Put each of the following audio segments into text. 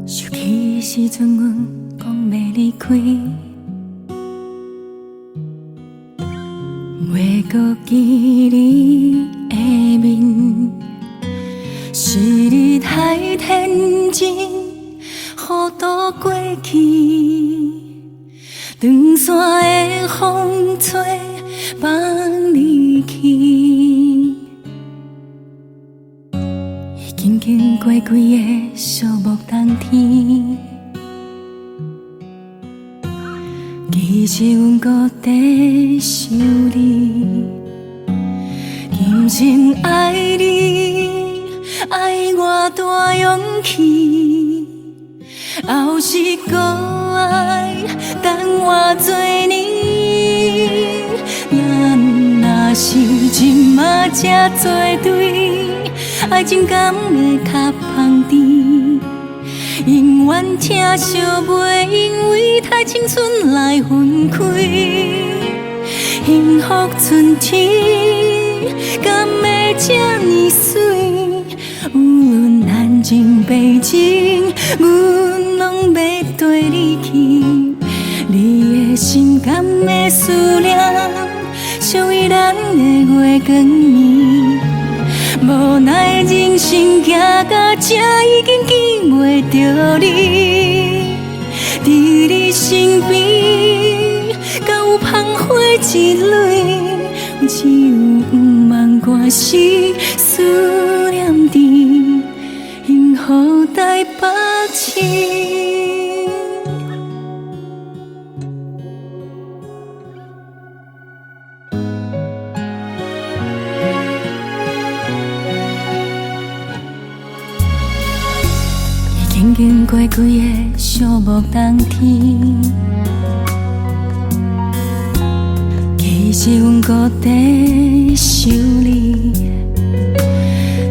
想起時陣，阮講欲離開，袂閣見你的面，是你太天真，予渡過去。長線的風吹，放你去。已經經過幾个寂寞冬天，其實阮閣在想你，甘心愛你，愛偌大勇氣，猶是閣愛等偌濟年。咱若是這馬才做對，愛情敢會較芳甜？永遠疼惜袂因為太青春來分開。幸福春天敢會這呢媠？無論南京北京，阮攏欲綴你去。你的心敢會思念，屬於咱的月光暝？無奈人生行到這，已經記袂著你。佇你身邊，敢有芳花一蕊？只有毋忘歌詞，思念佇幸福台北市。已經經過幾个寂寞冬天，其實阮閣在想你，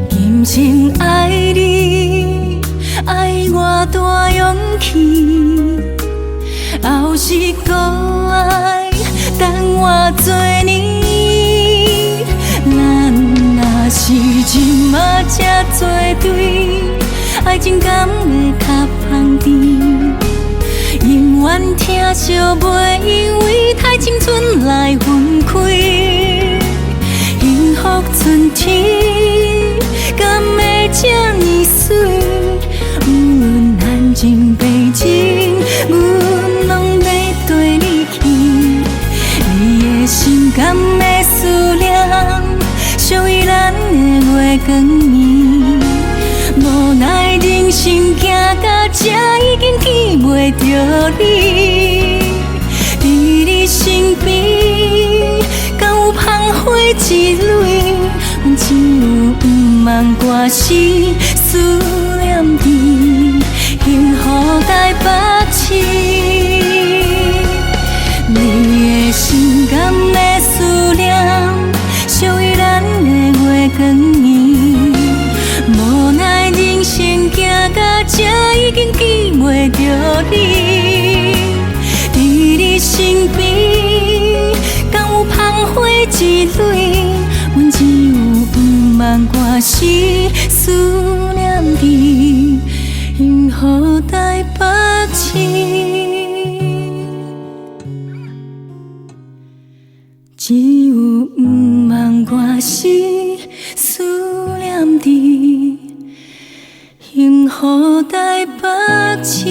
甘心愛你，愛偌大勇氣，猶是閣愛等偌濟年。咱若是這馬才做對，愛情敢會較芳甜？永遠疼惜袂因為太青春來分開。幸福春天敢會這呢媠？無論南京北京，阮攏欲綴你去。你的心敢會思念，屬於咱的月光暝？無奈人生行到這，已經記袂著你。佇你身邊，敢有芳花一蕊？阮只有毋忘歌詞，思念佇幸福台北市。你的心敢會思念，屬於咱的月光暝？無奈人生行到這，已經記袂著你。佇你身邊，敢有芳花一蕊？阮只有毋忘歌詞，思念佇幸福台北市。只有毋忘歌詞，思念佇幸福台北市。